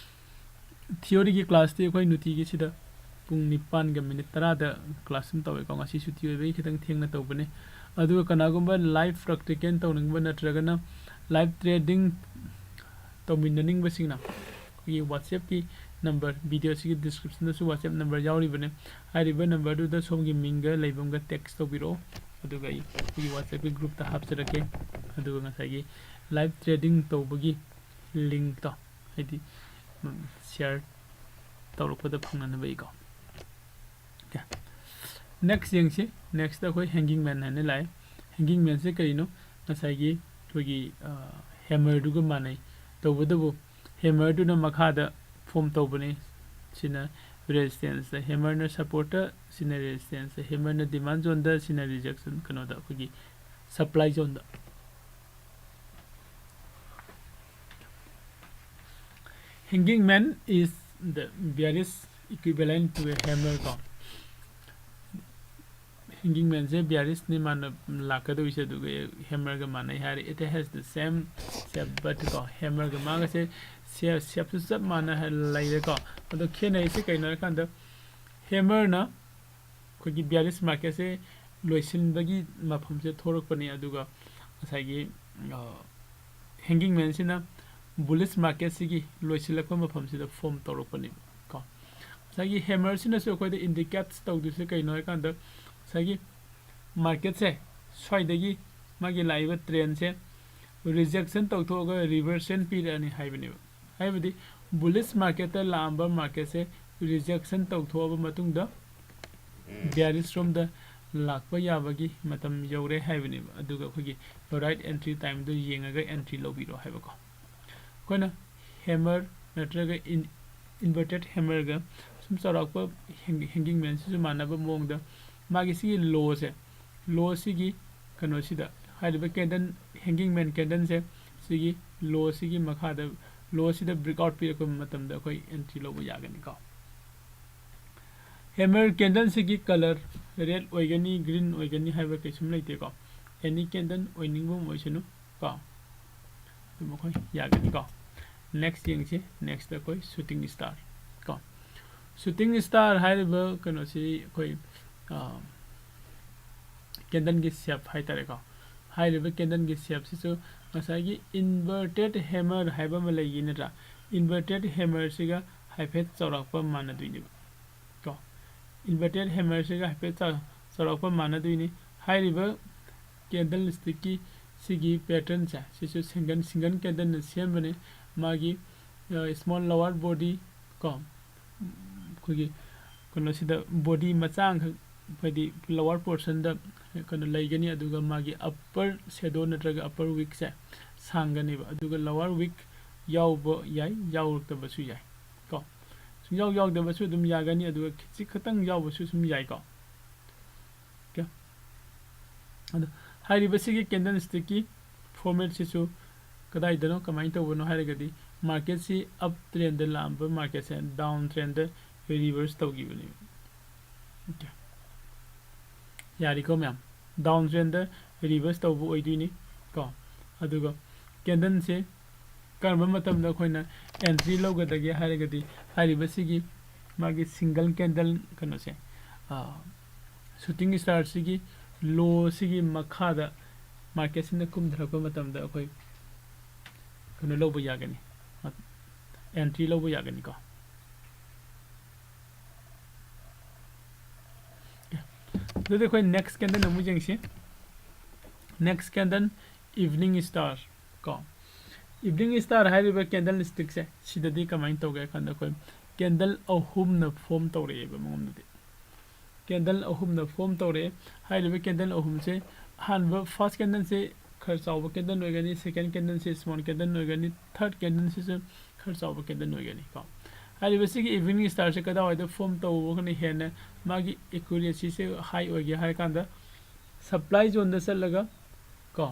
theoryꯒꯤ classꯇꯤ ꯑꯩꯈꯣꯏ ꯅꯨꯡꯇꯤꯒꯤ ꯁꯤꯗ ꯄꯨꯡ ꯅꯤꯄꯥꯟꯒ minute ꯇꯔꯥꯗ class ꯑꯃ ꯇꯧꯋꯦꯀꯣ꯫ ꯉꯁꯤ ꯁꯨꯇꯤ ꯑꯣꯏꯕꯒꯤ ꯈꯤꯇꯪ ꯊꯦꯡꯅ ꯇꯧꯕꯅꯦ꯫ ꯑꯗꯨꯒ ꯀꯅꯥꯒꯨꯝꯕ live practical ꯇꯧꯅꯤꯡꯕ ꯅꯠꯇ꯭ꯔꯒꯅ live trading ꯇꯧꯃꯤꯟꯅꯅꯤꯡꯕꯁꯤꯡꯅ ꯑꯩꯈꯣꯏꯒꯤ WhatsAppꯀꯤ number, videoꯁꯤꯒꯤ descriptionꯗꯁꯨ WhatsApp number ꯌꯥꯎꯔꯤꯕꯅꯦ꯫ ꯍꯥꯏꯔꯤꯕ numberꯗꯨꯗ ꯁꯣꯝꯒꯤ ꯃꯤꯡꯒ ꯂꯩꯐꯝꯒ text ꯇꯧꯕꯤꯔꯛꯑꯣ, ꯑꯗꯨꯒ ꯑꯩ ꯑꯩꯈꯣꯏꯒꯤ WhatsAppꯀꯤ groupꯇ ꯍꯥꯞꯆꯔꯛꯀꯦ꯫ ꯑꯗꯨꯒ ꯉꯁꯥꯏꯒꯤ live trading ꯇꯧꯕꯒꯤ linkꯇꯣ, ꯍꯥꯏꯗꯤ, ꯎꯝ, share ꯇꯧꯔꯛꯄꯗ ꯐꯪꯅꯅꯕ ꯏꯀꯣ꯫ Okay꯫ Next ꯌꯦꯡꯁꯤ꯫ Next ꯑꯩꯈꯣꯏ hanging man ꯍꯥꯏꯅ ꯂꯥꯛꯑꯦ꯫ Hanging manꯁꯦ ꯀꯔꯤꯅꯣ? ꯉꯁꯥꯏꯒꯤ ꯑꯩꯈꯣꯏꯒꯤ, ꯑ, hammerꯗꯨꯒ ꯃꯥꯟꯅꯩ꯫ ꯇꯧꯕꯇꯕꯨ hammerꯗꯨꯅ ꯃꯈꯥꯗ form ꯇꯧꯕꯅꯤ꯫ ꯁꯤꯅ resistanceꯇ, hammerꯅ supportꯇ, ꯁꯤꯅ resistanceꯇ, hammerꯅ demand zoneꯗ, ꯁꯤꯅ rejection, ꯀꯩꯅꯣꯗ, ꯑꯩꯈꯣꯏꯒꯤ supply zoneꯗ꯫ Hanging man is the bearish equivalent to a hammer ꯀꯣ꯫ Hanging manꯁꯦ bearishꯅꯤ ꯃꯥꯅ ꯂꯥꯛꯀꯗꯧꯔꯤꯁꯦ, ꯑꯗꯨꯒ hammerꯒ ꯃꯥꯟꯅꯩ ꯍꯥꯏꯔꯦ꯫ It has the same shape but ꯀꯣ, hammerꯒ ꯃꯥꯒꯁꯦ shape, shapeꯁꯨ ꯆꯞ ꯃꯥꯟꯅ ꯂꯩꯔꯦꯀꯣ꯫ ꯑꯗꯣ ꯈꯦꯠꯅꯔꯤꯁꯦ ꯀꯩꯅꯣ ꯍꯥꯏꯔꯀꯥꯟꯗ, hammerꯅ ꯑꯩꯈꯣꯏꯒꯤ bearish marketꯁꯦ ꯂꯣꯏꯁꯤꯟꯕꯒꯤ ꯃꯐꯝꯁꯦ ꯊꯣꯔꯛꯄꯅꯤ, ꯑꯗꯨꯒ ꯉꯁꯥꯏꯒꯤ, ꯑ, hanging manꯁꯤꯅ bullish marketꯁꯤꯒꯤ ꯂꯣꯏꯁꯤꯜꯂꯛꯄ ꯃꯐꯝꯁꯤꯗ form ꯇꯧꯔꯛꯄꯅꯦꯕ ꯀꯣ꯫ ꯉꯁꯥꯏꯒꯤ hammerꯁꯤꯅꯁꯨ ꯑꯩꯈꯣꯏꯗ indicate ꯇꯧꯗꯣꯏꯁꯦ ꯀꯩꯅꯣ ꯍꯥꯏꯀꯥꯟꯗ, ꯉꯁꯥꯏꯒꯤ marketꯁꯦ ꯁ꯭ꯋꯥꯏꯗꯒꯤ ꯃꯥꯒꯤ ꯂꯥꯛꯏꯕ trendꯁꯦ ꯔꯤꯖꯦꯛꯁꯟ ꯇꯧꯊꯣꯛꯑꯒ ꯔꯤꯚꯔꯁꯟ ꯄꯤꯔꯛꯑꯅꯤ ꯍꯥꯏꯕꯅꯦꯕ꯫ ꯍꯥꯏꯕꯗꯤ ꯕꯨꯂꯤꯁ ꯃꯥꯔꯀꯦꯠꯇ ꯂꯥꯛꯑꯝꯕ ꯃꯥꯔꯀꯦꯠꯁꯦ ꯔꯤꯖꯦꯛꯁꯟ ꯇꯧꯊꯣꯛꯑꯕ ꯃꯇꯨꯡꯗ ꯕꯤꯌꯥꯔꯤꯁ ꯔꯣꯝꯗ ꯂꯥꯛꯄ ꯌꯥꯕꯒꯤ ꯃꯇꯝ ꯌꯧꯔꯦ ꯍꯥꯏꯕꯅꯦꯕ꯫ ꯑꯗꯨꯒ ꯑꯩꯈꯣꯏꯒꯤ ꯔꯥꯏꯠ ꯑꯦꯟꯇ꯭ꯔꯤ ꯇꯥꯏꯝꯗꯣ ꯌꯦꯡꯉꯒ ꯑꯦꯟꯇ꯭ꯔꯤ ꯂꯧꯕꯤꯔꯣ ꯍꯥꯏꯕꯀꯣ꯫ ꯑꯩꯈꯣꯏꯅ ꯍꯦꯃꯔ ꯅꯠꯇ꯭ꯔꯒ ꯏꯟꯚꯔꯇꯦꯠ ꯍꯦꯃꯔꯒ ꯁꯨꯝ ꯆꯥꯎꯔꯥꯛꯄ ꯍꯦꯡꯒꯤꯡ ꯃꯦꯟꯁꯤꯁꯨ ꯃꯥꯟꯅꯕ ꯃꯑꯣꯡꯗ ꯃꯥꯒꯤ ꯁꯤꯒꯤ ꯂꯣꯁꯦ, ꯂꯣꯁꯤꯒꯤ ꯀꯩꯅꯣꯁꯤꯗ, ꯍꯥꯏꯔꯤꯕ ꯀꯦꯟꯗꯜ, ꯍꯦꯡꯒꯤꯡ ꯃꯦꯟ ꯀꯦꯟꯗꯜꯁꯦ, ꯁꯤꯒꯤ ꯂꯣꯁꯤꯒꯤ ꯃꯈꯥꯗ, ꯂꯣꯁꯤꯗ ꯕ꯭ꯔꯦꯛ ꯑꯥꯎꯠ ꯄꯤꯔꯛꯄ ꯃꯇꯝꯗ ꯑꯩꯈꯣꯏ ꯑꯦꯟꯇ꯭ꯔꯤ ꯂꯧꯕ ꯌꯥꯒꯅꯤꯀꯣ꯫ ꯍꯦꯃꯔ ꯀꯦꯟꯗꯜꯁꯤꯒꯤ ꯀꯂꯔ ꯔꯦꯗ ꯑꯣꯏꯒꯅꯤ, ꯒ꯭ꯔꯤꯟ ꯑꯣꯏꯒꯅꯤ ꯍꯥꯏꯕ ꯀꯩꯁꯨꯝ ꯂꯩꯇꯦꯀꯣ꯫ ꯑꯦꯅꯤ ꯀꯦꯟꯗꯜ ꯑꯣꯏꯅꯤꯡꯕ ꯑꯃ ꯑꯣꯏꯁꯅꯨ ꯀꯣ, ꯑꯗꯨꯝ ꯑꯩꯈꯣꯏ ꯌꯥꯒꯅꯤꯀꯣ꯫ ꯅꯦꯛꯁ ꯌꯦꯡꯁꯤ꯫ ꯅꯦꯛꯁꯇ ꯑꯩꯈꯣꯏ ꯁꯨꯇꯤꯡ ꯁ꯭ꯇꯥꯔ ꯀꯣ꯫ ꯁꯨꯇꯤꯡ ꯁ꯭ꯇꯥꯔ ꯍꯥꯏꯔꯤꯕ ꯀꯩꯅꯣꯁꯤ ꯑꯩꯈꯣꯏ ꯀꯦꯟꯗꯜꯒꯤ ꯁꯦꯞ ꯍꯥꯏꯇꯥꯔꯦꯀꯣ꯫ ꯍꯥꯏꯔꯤꯕ ꯀꯦꯟꯗꯜꯒꯤ ꯁꯦꯞꯁꯤꯁꯨ ꯉꯁꯥꯏꯒꯤ ꯏꯟꯚꯔꯇꯦꯠ ꯍꯦꯃꯔ ꯍꯥꯏꯕ ꯑꯃ ꯂꯩꯈꯤ ꯅꯠꯇ꯭ꯔꯥ? ꯏꯟꯚꯔꯇꯦꯠ ꯍꯦꯃꯔꯁꯤꯒ ꯍꯥꯏꯐꯦꯠ ꯆꯥꯎꯔꯥꯛꯄ ꯃꯥꯟꯅꯗꯣꯏꯅꯦꯕ ꯀꯣ꯫ ꯏꯟꯚꯔꯇꯦꯠ ꯍꯦꯃꯔꯁꯤꯒ ꯍꯥꯏꯐꯦꯠ ꯆꯥꯎ-, ꯆꯥꯎꯔꯥꯛꯄ ꯃꯥꯟꯅꯗꯣꯏꯅꯤ꯫ ꯍꯥꯏꯔꯤꯕ ꯀꯦꯟꯗꯜ ꯁ꯭ꯇꯤꯛꯀꯤ ꯁꯤꯒꯤ ꯄꯦꯇꯔꯟꯁꯦ, ꯁꯤꯁꯨ ꯁꯤꯡꯒꯜ, ꯁꯤꯡꯒꯜ ꯀꯦꯟꯗꯜꯅ ꯁꯦꯝꯕꯅꯤ꯫ ꯃꯥꯒꯤ ꯁ꯭ꯃꯣꯜ ꯂꯋꯥꯔ ꯕꯣꯗꯤ ꯀꯣ, ꯑꯩꯈꯣꯏꯒꯤ ꯀꯩꯅꯣꯁꯤꯗ ꯕꯣꯗꯤ ꯃꯆꯥ ꯑꯃꯈꯛ, ꯍꯥꯏꯗꯤ ꯂꯋꯥꯔ ꯄꯣꯔꯁꯟꯗ ꯀꯩꯅꯣ ꯂꯩꯒꯅꯤ, ꯑꯗꯨꯒ ꯃꯥꯒꯤ ꯑꯞꯄꯔ ꯁꯦꯗꯣ ꯅꯠꯇ꯭ꯔꯒ ꯑꯞꯄꯔ ꯋꯤꯛꯁꯦ ꯁꯥꯡꯒꯅꯦꯕ, ꯑꯗꯨꯒ ꯂꯋꯥꯔ ꯋꯤꯛ ꯌꯥꯎꯕ ꯌꯥꯏ, ꯌꯥꯎꯔꯛꯇꯕꯁꯨ ꯌꯥꯏ ꯀꯣ꯫ ꯁꯨꯡꯌꯥꯎ ꯌꯥꯎꯗꯕꯁꯨ ꯑꯗꯨꯝ ꯌꯥꯒꯅꯤ, ꯑꯗꯨꯒ ꯈꯤꯖꯤꯛ ꯈꯛꯇꯪ ꯌꯥꯎꯕꯁꯨ ꯑꯗꯨꯝ ꯌꯥꯏꯀꯣ꯫ ꯑꯣꯀꯦ꯫ ꯑꯗꯣ ꯍꯥꯏꯔꯤꯕꯁꯤꯒꯤ ꯀꯦꯟꯗꯜ ꯁ꯭ꯇꯤꯛꯀꯤ ꯐꯣꯔꯃꯦꯠꯁꯤꯁꯨ ꯀꯗꯥꯏꯗꯅꯣ, ꯀꯃꯥꯏꯅ ꯇꯧꯕꯅꯣ ꯍꯥꯏꯔꯒꯗꯤ, ꯃꯥꯔꯀꯦꯠꯁꯤ ꯑꯞ ꯇ꯭ꯔꯦꯟꯗ ꯂꯥꯛꯑꯝꯕ ꯃꯥꯔꯀꯦꯠꯁꯦ ꯗꯥꯎꯟ ꯇ꯭ꯔꯦꯟꯗ ꯔꯤꯚꯔꯁ ꯇꯧꯈꯤꯕꯅꯦꯕ꯫ ꯑꯣꯀꯦ꯫ ꯌꯥꯔꯤꯀꯣ ꯃꯌꯥꯝ? ꯗꯥꯎꯟ ꯇ꯭ꯔꯦꯟꯗ ꯔꯤꯚꯔꯁ ꯇꯧꯕ ꯑꯣꯏꯗꯣꯏꯅꯤ ꯀꯣ꯫ ꯑꯗꯨꯒ ꯀꯦꯟꯗꯜꯁꯦ ꯀꯔꯝꯕ ꯃꯇꯝꯗ ꯑꯩꯈꯣꯏꯅ ꯑꯦꯟꯇ꯭ꯔꯤ ꯂꯧꯒꯗꯒꯦ ꯍꯥꯏꯔꯒꯗꯤ, ꯍꯥꯏꯔꯤꯕꯁꯤꯒꯤ ꯃꯥꯒꯤ ꯁꯤꯡꯒꯜ ꯀꯦꯟꯗꯜ ꯀꯩꯅꯣꯁꯦ, ꯁꯨꯇꯤꯡ ꯁ꯭ꯇꯥꯔꯁꯤꯒꯤ ꯂꯣꯁꯤꯒꯤ ꯃꯈꯥꯗ ꯃꯥꯔꯀꯦꯠꯁꯤꯅ ꯀꯨꯝꯊꯔꯛꯄ ꯃꯇꯝꯗ ꯑꯩꯈꯣꯏ ꯀꯩꯅꯣ ꯂꯧꯕ ꯌꯥꯒꯅꯤ, ꯑꯦꯟꯇ꯭ꯔꯤ ꯂꯧꯕ ꯌꯥꯒꯅꯤꯀꯣ꯫ ꯑꯗꯨꯗꯤ ꯑꯩꯈꯣꯏ ꯅꯦꯛꯁ ꯀꯦꯟꯗꯜ ꯑꯃꯨꯛ ꯌꯦꯡꯁꯤ꯫ Next candle evening star. ꯀꯣ, evening star ꯍꯥꯏꯔꯤꯕ candle stickꯁꯦ ꯁꯤꯗꯗꯤ ꯀꯃꯥꯏꯅ ꯇꯧꯒꯦ ꯍꯥꯏ ꯀꯥꯟꯗ ꯑꯩꯈꯣꯏ candle ꯑꯍꯨꯝꯅ form ꯇꯧꯔꯛꯑꯦꯕ ꯃꯉꯣꯟꯗꯗꯤ꯫ Candle ꯑꯍꯨꯝꯅ form ꯇꯧꯔꯛꯑꯦ꯫ ꯍꯥꯏꯔꯤꯕ candle ꯑꯍꯨꯝꯁꯦ, ꯑꯍꯥꯟꯕ first candleꯁꯦ ꯈꯔ ꯆꯥꯎꯕ candle ꯑꯣꯏꯒꯅꯤ, second candleꯁꯦ small candle ꯑꯣꯏꯒꯅꯤ, third candleꯁꯤꯁꯨ ꯈꯔ ꯆꯥꯎꯕ candle ꯑꯣꯏꯒꯅꯤ ꯀꯣ꯫ ꯍꯥꯏꯔꯤꯕ ꯁꯤꯒꯤ evening starꯁꯦ ꯀꯗꯥꯏꯋꯥꯏꯗ form ꯇꯧꯕꯅ ꯍꯦꯟꯅ ꯃꯥꯒꯤ accuracyꯁꯦ high ꯑꯣꯏꯒꯦ ꯍꯥꯏꯔ ꯀꯥꯟꯗ, supply zoneꯗ ꯆꯠꯂꯒ ꯀꯣ,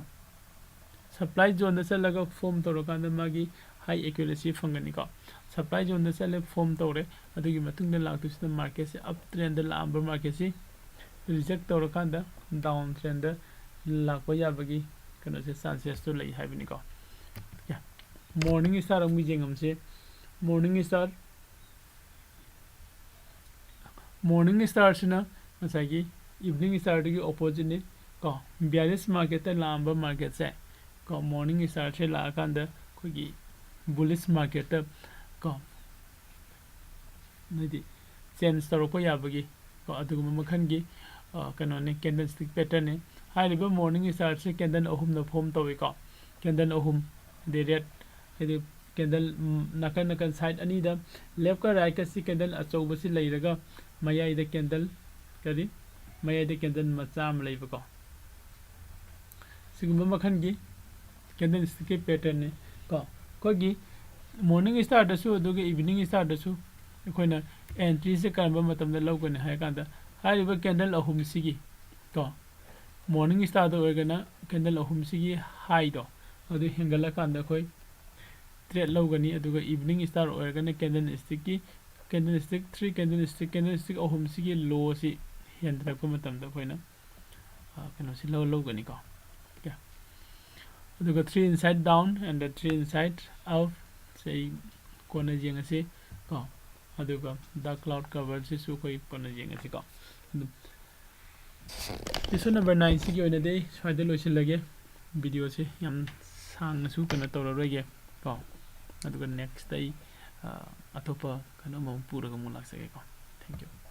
supply zoneꯗ ꯆꯠꯂꯒ form ꯇꯧꯔꯀꯥꯟꯗ ꯃꯥꯒꯤ high accuracy ꯐꯪꯒꯅꯤꯀꯣ꯫ Supply zoneꯗ ꯆꯠꯂꯦ, form ꯇꯧꯔꯦ, ꯑꯗꯨꯒꯤ ꯃꯇꯨꯡꯗ ꯂꯥꯛꯇꯣꯏꯁꯤꯅ marketꯁꯦ up trendꯗ ꯂꯥꯛꯑꯝꯕ marketꯁꯤ reject ꯇꯧꯔꯀꯥꯟꯗ down trendꯗ ꯂꯥꯛꯄ ꯌꯥꯕꯒꯤ ꯀꯩꯅꯣꯁꯦ, chancesꯇꯣ ꯂꯩ ꯍꯥꯏꯕꯅꯤꯀꯣ꯫ Morning star ꯑꯃꯨꯛ ꯌꯦꯡꯉꯝꯁꯦ꯫ Morning star, morning starꯁꯤꯅ ꯉꯁꯥꯏꯒꯤ evening starꯗꯨꯒꯤ oppositeꯅꯤ ꯀꯣ꯫ Bearish marketꯇ ꯂꯥꯛꯑꯝꯕ marketꯁꯦ ꯀꯣ, morning starꯁꯦ ꯂꯥꯛꯑꯀꯥꯟꯗ ꯑꯩꯈꯣꯏꯒꯤ bullish marketꯇ ꯀꯣ, ꯍꯥꯏꯗꯤ change ꯇꯧꯔꯛꯄ ꯌꯥꯕꯒꯤ ꯀꯣ, ꯑꯗꯨꯒꯨꯝꯕ ꯃꯈꯜꯒꯤ, ꯑ, ꯀꯩꯅꯣꯅꯤ, candlestick patternꯅꯤ꯫ ꯍꯥꯏꯔꯤꯕ morning starꯁꯦ candle ꯑꯍꯨꯝꯅ form ꯇꯧꯏꯀꯣ꯫ Candle ꯑꯍꯨꯝ, ꯍꯥꯏꯗꯤ red, ꯍꯥꯏꯗꯤ candle, ꯎꯝ, ꯅꯥꯀꯟ ꯅꯥꯀꯟ side ꯑꯅꯤꯗ, leftꯀ rightꯀꯁꯤ candle ꯑꯆꯧꯕꯁꯤ ꯂꯩꯔꯒ ꯃꯌꯥꯏꯗ candle, ꯀꯔꯤ, ꯃꯌꯥꯏꯗ candle ꯃꯆꯥ ꯑꯃ ꯂꯩꯕꯀꯣ꯫ ꯁꯤꯒꯨꯝꯕ ꯃꯈꯜꯒꯤ candlestickꯀꯤ patternꯅꯤ ꯀꯣ꯫ ꯑꯩꯈꯣꯏꯒꯤ morning starꯗꯁꯨ ꯑꯗꯨꯒ evening starꯗꯁꯨ ꯑꯩꯈꯣꯏꯅ entryꯁꯦ ꯀꯔꯝꯕ ꯃꯇꯝꯗ ꯂꯧꯒꯅꯤ ꯍꯥꯏꯔ ꯀꯥꯟꯗ, ꯍꯥꯏꯔꯤꯕ candle ꯑꯍꯨꯝꯁꯤꯒꯤ ꯀꯣ, morning starꯗ ꯑꯣꯏꯔꯒꯅ candle ꯑꯍꯨꯝꯁꯤꯒꯤ highꯗꯣ ꯑꯗꯨ ꯍꯦꯟꯒꯠꯂꯀꯥꯟꯗ ꯑꯩꯈꯣꯏ trade ꯂꯧꯒꯅꯤ, ꯑꯗꯨꯒ evening star ꯑꯣꯏꯔꯒꯅ candlestickꯀꯤ, candlestick, three candlestick, candlestick ꯑꯍꯨꯝꯁꯤꯒꯤ lowꯁꯤ ꯍꯦꯟꯊꯔꯛꯄ ꯃꯇꯝꯗ ꯑꯩꯈꯣꯏꯅ, ꯑ, ꯀꯩꯅꯣꯁꯤ ꯂꯧ-, ꯂꯧꯒꯅꯤꯀꯣ꯫ Okay꯫ ꯑꯗꯨꯒ three inside down and the three inside up ꯁꯦ ꯑꯩ ꯀꯣꯟꯅ ꯌꯦꯡꯉꯁꯤ ꯀꯣ꯫ ꯑꯗꯨꯒ the cloud coverꯁꯤꯁꯨ ꯑꯩꯈꯣꯏ ꯀꯣꯟꯅ ꯌꯦꯡꯉꯁꯤꯀꯣ꯫ ꯑꯗꯨꯝ lesson number nineꯁꯤꯒꯤ ꯑꯣꯏꯅꯗꯤ ꯑꯩ ꯁ꯭ꯋꯥꯏꯗ ꯂꯣꯏꯁꯤꯜꯂꯒꯦ꯫ Videoꯁꯦ ꯌꯥꯝ ꯁꯥꯡꯅꯁꯨ ꯀꯩꯅꯣ ꯇꯧꯔꯔꯣꯏꯒꯦ ꯀꯣ꯫ ꯑꯗꯨꯒ next ꯑꯩ, ꯑ, ꯑꯇꯣꯞꯄ ꯀꯩꯅꯣ ꯑꯃꯃꯨꯛ ꯄꯨꯔꯒ ꯑꯃꯨꯛ ꯂꯥꯛꯆꯒꯦꯀꯣ꯫ Thank you꯫